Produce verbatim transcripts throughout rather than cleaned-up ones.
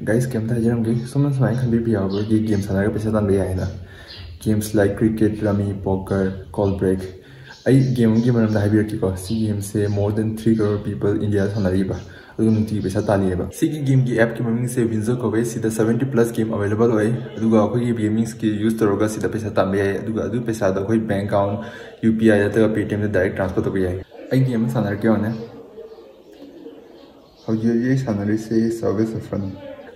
Guys, ꯀꯩꯝꯇ ꯍꯥꯏꯖꯔꯝꯒꯦ, ꯁꯣꯝꯅ ꯁꯨꯃꯥꯏꯅ ꯈꯟꯕꯤꯕ ꯌꯥꯎꯕ꯭ꯔꯥ? ꯒꯦꯝ ꯁꯥꯟꯅꯔꯒ ꯄꯩꯁꯥ ꯇꯥꯟꯕ ꯌꯥꯏ ꯍꯥꯏꯅ? Games like cricket, rummy, poker, call break. ꯑꯩ ꯒꯦꯝ ꯑꯃꯒꯤ ꯃꯔꯝꯗ ꯍꯥꯏꯕꯤꯔꯛꯀꯦꯀꯣ꯫ ꯁꯤ ꯒꯦꯝꯁꯦ more than three crore people ꯏꯟꯗꯤꯌꯥꯗ ꯁꯥꯟꯅꯔꯤꯕ, ꯑꯗꯨꯒ ꯅꯨꯡꯇꯤꯒꯤ ꯄꯩꯁꯥ ꯇꯥꯜꯂꯤꯑꯕ꯫ ꯁꯤꯒꯤ ꯒꯦꯝꯒꯤ ꯑꯦꯞꯀꯤ ꯃꯃꯤꯡꯁꯦ Winzo ꯀꯧꯋꯦ꯫ ꯁꯤꯗ seventy plus game available ꯑꯣꯏ, ꯑꯗꯨꯒ ꯑꯩꯈꯣꯏꯒꯤ ꯒꯦꯝꯁꯀꯤ ꯌꯨꯁ ꯇꯧꯔꯒ ꯁꯤꯗ ꯄꯩꯁꯥ ꯇꯥꯟꯕ ꯌꯥꯏ, ꯑꯗꯨꯒ ꯑꯗꯨ ꯄꯩꯁꯥꯗꯣ ꯑꯩꯈꯣꯏ bank account, U P I ꯅꯠꯇ꯭ꯔꯒ ꯄꯦ ꯇꯤ ꯑꯦꯝꯗ direct transfer ꯇꯧꯕ ꯌꯥꯏ꯫ ꯑꯩ ꯒꯦꯝ ꯑꯃ ꯁꯥꯟꯅꯔꯛꯀꯦ ꯌꯦꯡꯉꯣꯅꯦ꯫ ꯍꯧꯖꯤꯛ ꯍꯧꯖꯤꯛ ꯑꯩ ꯁꯥꯟꯅꯔꯤꯁꯦ Survival of Fun꯫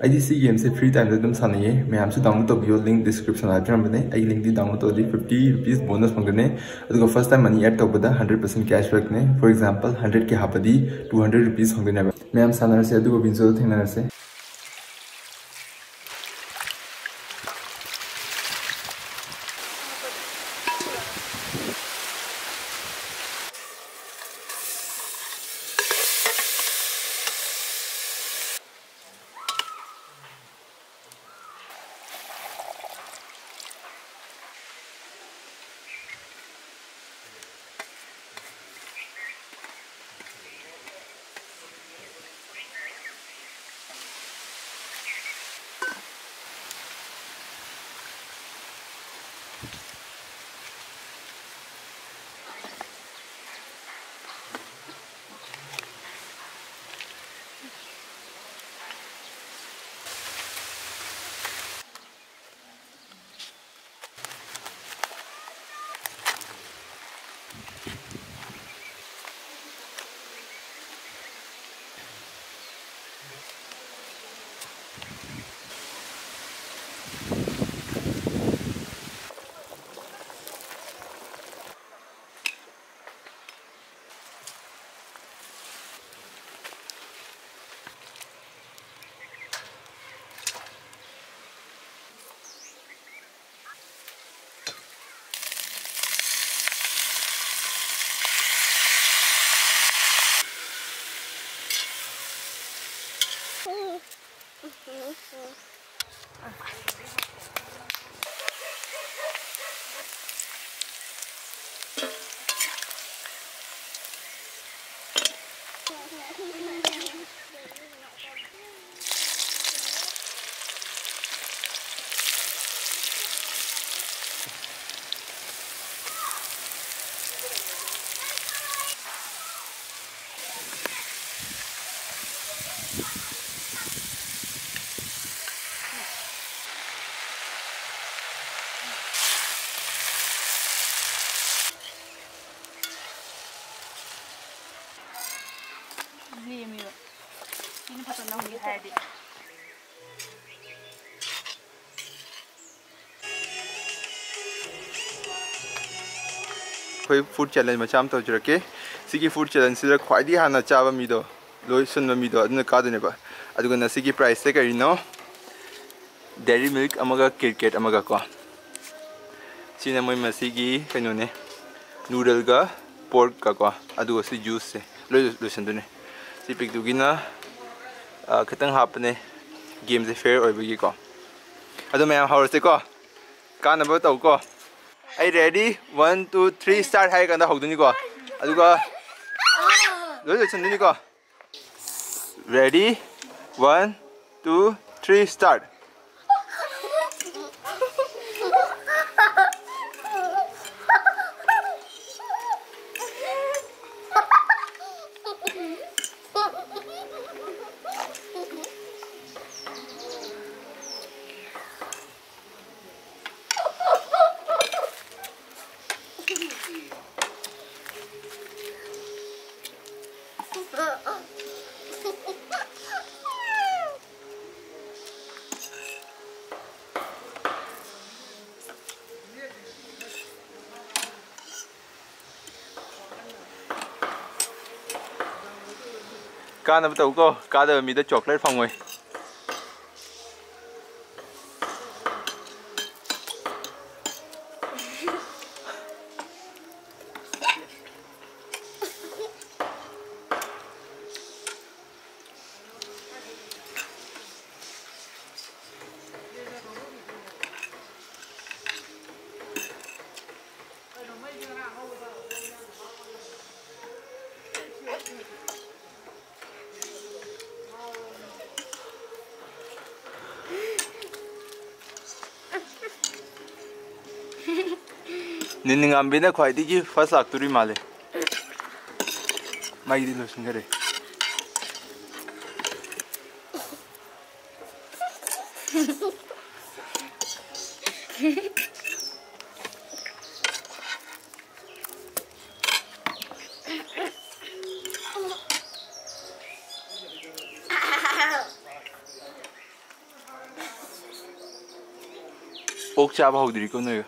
ꯑꯩꯗꯤ ꯁꯤ ꯒꯦꯝꯁꯦ free timeꯗ ꯑꯗꯨꯝ ꯁꯥꯟꯅꯩꯌꯦ꯫ ꯃꯌꯥꯝꯁꯨ download ꯇꯧꯕꯤꯌꯣ, link description ꯍꯥꯞꯆꯔꯝꯕꯅꯦ꯫ ꯑꯩꯒꯤ linkꯇꯤ download ꯇꯧꯔꯗꯤ fifty rupees bonus ꯐꯪꯒꯅꯤ, ꯑꯗꯨꯒ first time money add ꯇꯧꯕꯗ hundred percent cash backꯅꯦ꯫ For example, hundredꯀꯤ ꯍꯥꯞꯄꯗꯤ two hundred rupees ꯐꯪꯗꯣꯏꯅꯦꯕ꯫ ꯃꯌꯥꯝ ꯁꯥꯟꯅꯔꯁꯦ, ꯑꯗꯨꯒ Winzoꯗ ꯊꯦꯡꯅꯔꯁꯦ꯫ ꯑꯩꯈꯣꯏ ꯐꯨꯗ ꯆꯦꯂꯦꯟꯖ ꯃꯆꯥ ꯑꯃ ꯇꯧꯖꯔꯛꯀꯦ꯫ ꯁꯤꯒꯤ ꯐꯨꯗ ꯆꯦꯂꯦꯟꯖꯁꯤꯗ ꯈ꯭ꯋꯥꯏꯗꯒꯤ ꯍꯥꯟꯅ ꯆꯥꯕ ꯃꯤꯗꯣ, ꯂꯣꯏꯁꯤꯟꯕ ꯃꯤꯗꯣ, ꯑꯗꯨꯅ ꯀꯥꯗꯣꯏꯅꯦꯕ꯫ ꯑꯗꯨꯒ ꯉꯁꯤꯒꯤ ꯄ꯭ꯔꯥꯏꯖꯁꯦ ꯀꯔꯤꯅꯣ? ꯗꯦꯔꯤ ꯃꯤꯜꯛ ꯑꯃꯒ ꯀꯤꯠ ꯀꯦꯠ ꯑꯃꯒ ꯀꯣ꯫ ꯁꯤꯅ ꯃꯣꯏ ꯃꯁꯤꯒꯤ ꯀꯩꯅꯣꯅꯦ, ꯅꯨꯗꯜꯒ ꯄꯣꯔꯛꯀ ꯀꯣ, ꯑꯗꯨꯒ ꯁꯤ ꯖꯨꯁꯁꯦ ꯂꯣꯏ ꯂꯣꯏꯁꯤꯟꯗꯣꯏꯅꯦ꯫ ꯁꯤ ꯄꯤꯛꯇꯨꯒꯤꯅ ꯑ, ꯈꯤꯇꯪ ꯍꯥꯞꯄꯅꯦ, ꯒꯦꯝꯁꯦ ꯐꯤꯌꯔ ꯑꯣꯏꯕꯒꯤꯀꯣ꯫ ꯑꯗꯣ ꯃꯌꯥꯝ ꯍꯧꯔꯁꯦꯀꯣ, ꯀꯥꯟꯅꯕ ꯇꯧꯀꯣ꯫ ꯑꯩ ready, one two three start ꯍꯥꯏꯔ ꯀꯥꯟꯗ ꯍꯧꯗꯣꯏꯅꯤꯀꯣ, ꯑꯗꯨꯒ ꯂꯣꯏ ꯂꯣꯏꯁꯤꯟꯗꯣꯏꯅꯤꯀꯣ꯫ Ready, one two three start. ꯀꯥꯟꯅꯕ ꯇꯧꯀꯣ, ꯀꯥꯗꯕ ꯃꯤꯗ ꯆꯣꯀ꯭ꯂꯦꯠ ꯐꯪꯉꯣꯏ꯫ ꯅꯤꯅꯤꯡꯉꯥꯝꯕꯤꯅ ꯈ꯭ꯋꯥꯏꯗꯒꯤ ꯐꯥꯔꯁ ꯂꯥꯛꯇꯣꯔꯤ ꯃꯥꯜꯂꯦ꯫ ꯃꯩꯗꯤ ꯂꯣꯏꯁꯤꯟꯈꯔꯦ꯫ ꯑꯣꯛ ꯆꯥꯕ ꯍꯧꯗ꯭ꯔꯤꯀꯣ ꯅꯣꯏ꯫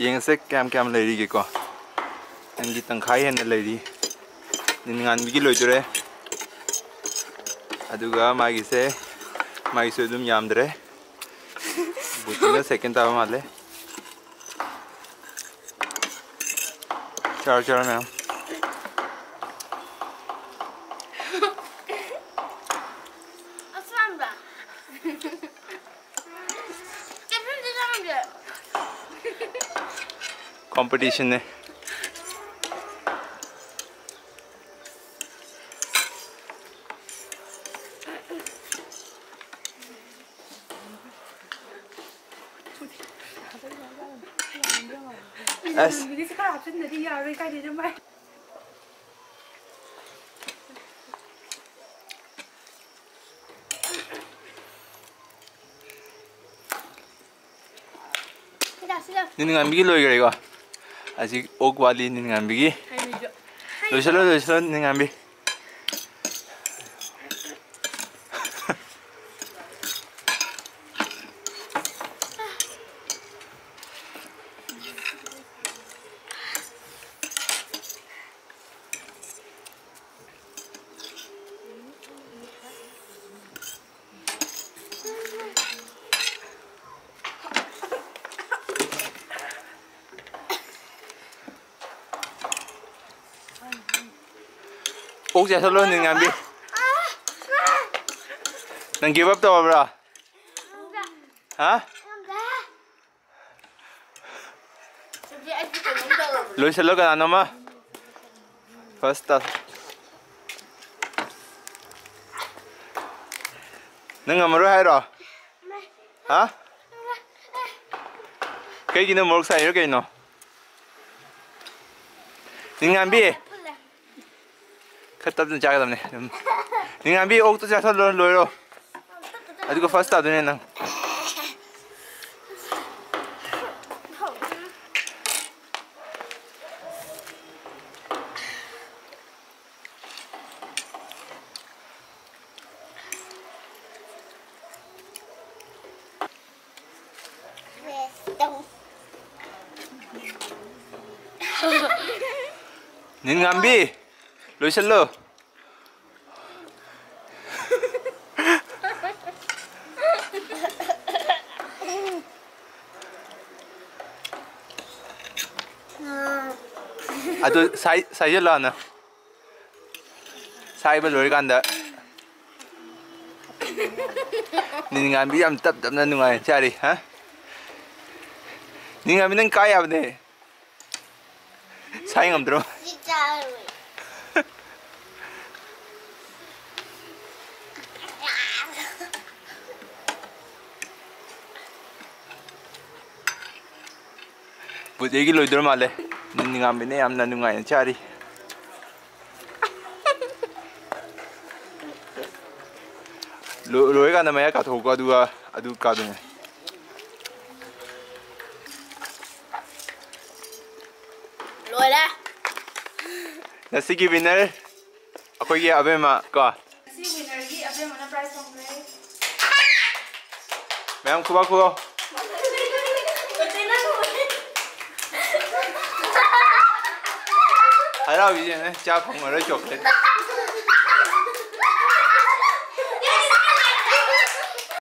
ꯌꯦꯡꯉꯁꯦ ꯀꯌꯥꯝ ꯀꯌꯥꯝ ꯂꯩꯔꯤꯒꯦꯀꯣ꯫ ꯅꯪꯒꯤ ꯇꯪꯈꯥꯏ ꯍꯦꯟꯅ ꯂꯩꯔꯤ꯫ ꯅꯤꯟ ꯉꯥꯟꯕꯤꯒꯤ ꯂꯣꯏꯗꯣꯔꯦ꯫ ꯑꯗꯨꯒ ꯃꯥꯒꯤꯁꯦ, ꯃꯥꯒꯤꯁꯨ ꯑꯗꯨꯝ ꯌꯥꯝꯗ꯭ꯔꯦ꯫ ꯕꯨꯇꯨꯅ ꯁꯦꯀꯦꯟ ꯇꯥꯕ ꯃꯥꯜꯂꯦ꯫ ꯆꯥꯔꯣ, ꯆꯥꯔꯣ ꯃꯌꯥꯝ꯫ ꯑꯁꯥꯡꯕ꯫ ꯀꯩꯝꯇ ꯆꯥꯔꯝꯗꯦ꯫ ꯀꯣꯝꯄꯤꯇꯤꯁꯟꯅꯦ꯫ ꯑꯁ꯫ ꯏꯃꯥꯟꯅꯕꯤꯒꯤꯁꯦ ꯈꯔ ꯍꯥꯞꯆꯤꯟꯗꯗꯤ ꯌꯥꯔꯣꯏ, ꯀꯥꯏꯗꯩꯅꯣ ꯃꯥꯏ꯫ ꯁꯤꯗ, ꯁꯤꯗ꯫ ꯅꯤꯟ ꯉꯥꯟꯕꯤꯒꯤ ꯂꯣꯏꯈ꯭ꯔꯦꯀꯣ꯫ ꯍꯧꯖꯤꯛ ꯑꯣꯛ ꯋꯥꯠꯂꯤ ꯅꯤꯟ ꯉꯥꯟꯕꯤꯒꯤ꯫ ꯍꯩꯅꯤꯁꯨ꯫ ꯂꯣꯏꯁꯤꯜꯂꯣ, ꯂꯣꯏꯁꯤꯜꯂꯣ ꯅꯤꯟ ꯉꯥꯟꯕꯤ꯫ ꯑꯣꯛ ꯆꯥꯁꯜꯂꯣ, ꯅꯤꯟ ꯉꯥꯟꯕꯤ꯫ ꯅꯪ give up ꯇꯧꯔꯕ꯭ꯔꯥ? ꯍꯥ? ꯂꯣꯏꯁꯤꯜꯂꯣ ꯀꯅꯥꯅꯣꯃ꯫ ꯐꯥꯔꯁ ꯇꯥ-, ꯅꯪ ꯉꯝꯃꯔꯣꯏ ꯍꯥꯏꯔꯣ? ꯍꯥ? ꯀꯩꯒꯤꯅꯣ, ꯃꯣꯔꯣꯛ ꯁꯥꯏꯔꯣ ꯀꯩꯅꯣ? ꯅꯤꯡꯉꯥꯝꯕꯤ, ꯈꯔ ꯇꯞꯅ ꯆꯥꯒꯗꯕꯅꯦ ꯑꯗꯨꯝ꯫ ꯅꯤꯡꯉꯥꯝꯕꯤ, ꯑꯣꯛꯇꯣ ꯆꯥꯊꯣꯛ ꯂꯣꯏꯔꯣ꯫ ꯑꯗꯨꯒ ꯐꯥꯔꯁ ꯇꯥꯗꯣꯏꯅꯦ ꯅꯪ꯫ ꯅꯤꯟꯉꯥꯝꯕꯤ, ꯂꯣꯏꯁꯤꯜꯂꯣ꯫ ꯑꯗꯨ ꯁꯥꯏ-, ꯁꯥꯏꯖꯜꯂꯣ ꯍꯥꯟꯅ꯫ ꯁꯥꯏꯕ ꯂꯣꯏꯔꯀꯥꯟꯗ ꯅꯤꯟꯉꯥꯝꯕꯤ ꯌꯥꯝ ꯇꯞ ꯇꯞꯅ ꯅꯨꯡꯉꯥꯏꯅ ꯆꯥꯔꯤ, ꯍꯥ? ꯅꯤꯟꯉꯥꯝꯕꯤ, ꯅꯪ ꯀꯥ ꯌꯥꯕꯅꯦ꯫ ꯁꯥꯏ ꯉꯝꯗ꯭ꯔꯣ? ꯁꯤ ꯆꯥꯔꯣꯏ꯫ ꯕꯨꯗꯤꯒꯤ ꯂꯣꯏꯗꯣꯔ ꯃꯥꯜꯂꯦ꯫ ꯅꯤꯟꯉꯥꯝꯕꯤꯅ ꯌꯥꯝꯅ ꯅꯨꯡꯉꯥꯏꯅ ꯆꯥꯔꯤ꯫ ꯂꯣ-, ꯂꯣꯏꯔꯀꯥꯟꯗ ꯃꯌꯥ ꯀꯥꯊꯣꯛꯀꯣ, ꯑꯗꯨꯒ ꯑꯗꯨ ꯀꯥꯗꯣꯏꯅꯦ꯫ ꯂꯣꯏꯔꯦ꯫ ꯉꯁꯤꯒꯤ ꯋꯤꯟꯅꯔ ꯑꯩꯈꯣꯏꯒꯤ ꯑꯕꯦꯝꯃ ꯀꯣ꯫ ꯉꯁꯤ ꯋꯤꯟꯅꯔꯒꯤ ꯑꯕꯦꯝꯃꯅ ꯄ꯭ꯔꯥꯏꯖ ꯐꯪꯈ꯭ꯔꯦ꯫ ꯃꯌꯥꯝ ꯈꯨꯕꯥꯛ ꯈꯨꯔꯣ꯫ ꯍꯔꯥꯎꯕꯤꯁꯦ ꯆꯥ ꯐꯪꯉꯔꯣꯏ ꯆꯣꯀ꯭ꯂꯦꯠ꯫